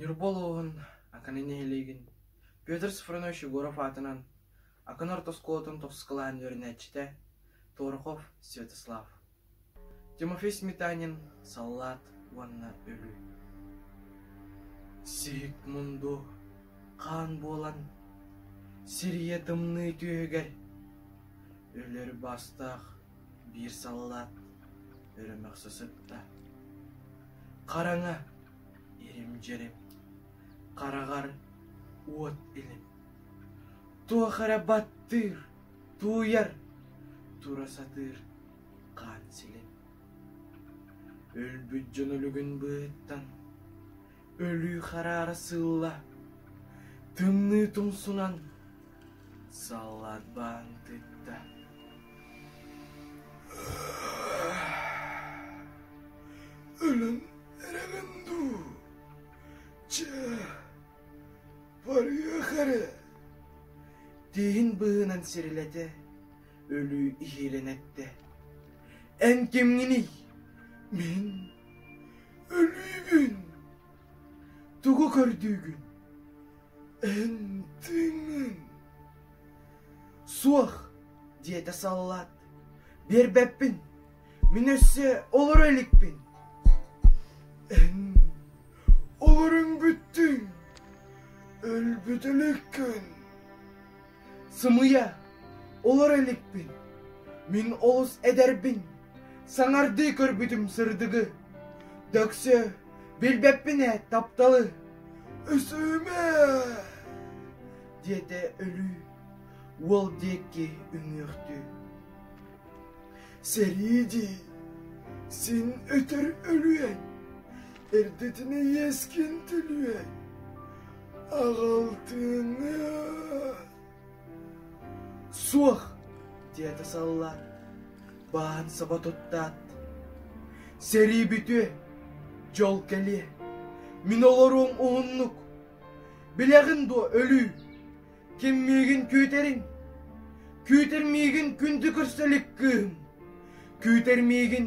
Ньурба улууһун Акана нэһилиэгин Петр Софронович Егоров аатынан Акана орто оскуолатын тохсус кылааһын үөрэнээччитэ Торохов Святослав, Тимофей Сметанин «Саллаат уонна өлүү». Сиһик мунду хаан буолан сирийэ тымныы түөһүгэр өлөр баастаах биир саллаат өрө мөхсө сытта. Хараҥа ирим-дьирим, хараҕар уот илим. Туох эрэ баттыыр, тууйар, тура сатыыр хаан силин. Өлбүт дьон өлүгүн быыһыттан өлүү хараара сыылла, тымныы тумсунан саллаат баан тыытта. Өлөн эрэҕин дуу? Чэ, барыах эрэ. Тииһин быыһынан сирилэтэ, өлүү иһиирэн эттэ. Эн кимҥиний? Мин өлүүбүн. Тугу көрдүүгүн? Эн тыыҥҥын. Суох, диэтэ саллаат. Биэрбэппин. Мин өссө олоро иликпин. Эн олоруҥ бүттүҥ. Өлбүт иликкин. Сымыйа, олоро иликпин. Мин олус эдэрбин. Саҥардыы көрбүтүм сырдыгы. Дөксө, билбэппин ээ тапталы. Өсөмө! диэтэ өлүү уол диэки үҥүөхтүү. Сэрии дии, син өтөр өлүөҥ, эрдэтинэ иэскин төлүөҥ, аҕалтыҥы Суох, диэтэ саллаат, бааһын саба туттаат. Сэрии бүтүө, дьол кэлиэ, мин олоруом уһуннук, Билэҕин дуо өлүү? Ким миигин күүтэрин? Күүтэр миигин күндү көрсө илик кыыһым. Күүтэр миигин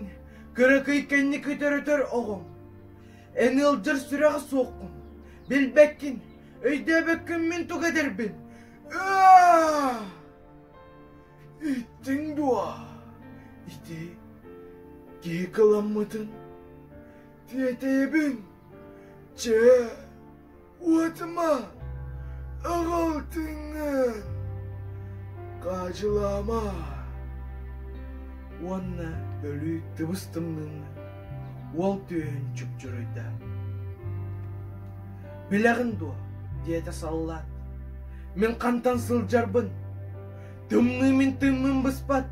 кыракый кэнники төрөтөр оҕом. Эн ыалдьар сүрэҕэ суоххун, билбэккин, өйдөөбөккүн мин тугу этэрбин. Иттиҥ дуо? Ити киһи кыламмытын тиэтэйэбин. Чэ, уотума, аҕал тыыҥҥын, хаадьылаама. Уонна өлүү тыбыс-тымныыны уол түөһүн чупчуруйда. «Билэҕин дуо?» диэтэ саллаат. «Мин хантан сылдьарбын? Тымныы мин тыыммын быспат.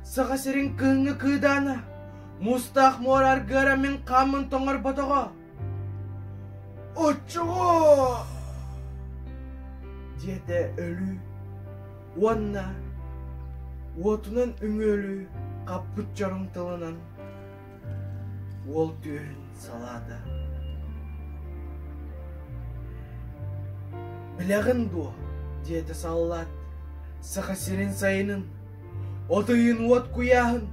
Саха сирин кыһыҥҥы кыыдаана Муустаах муора аргыара мин хааммын тоҥорботоҕо. Оччоҕо диэтэ өлүү уонна уотунан үҥүөлүү хаппыт чороҥ тылынан уол түөһүн салаата. Билэҕин дуо, диэтэ саллаат, Саха сирин сайынын От ыйын уот куйааһын,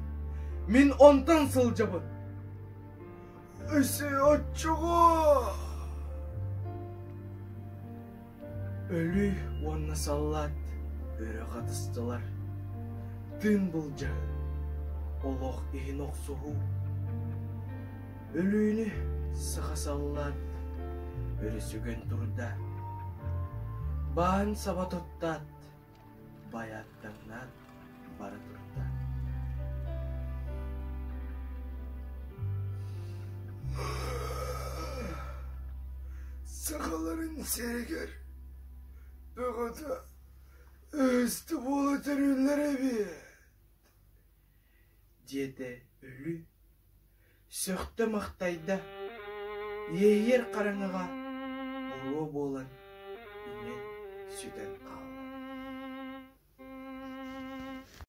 мин онтон сылдьабын. Өссө оччоҕо Өлүү уонна саллаат өрө хатыстылар. Тыын былдьаһыы, олох иһин охсуһуу. Өлүүнү саха саллаат өрө сүгэн турда. Баан саба туттаат, байааттаҥнаан бара турда. Сахаларын сиригэр бөҕөтө өстө буола төрүүллэр эбит диэтэ өлүү Сөхтө-махтайда, иэйэр хараҥаҕа буруо буолан иҥэн сүтэн хаалла.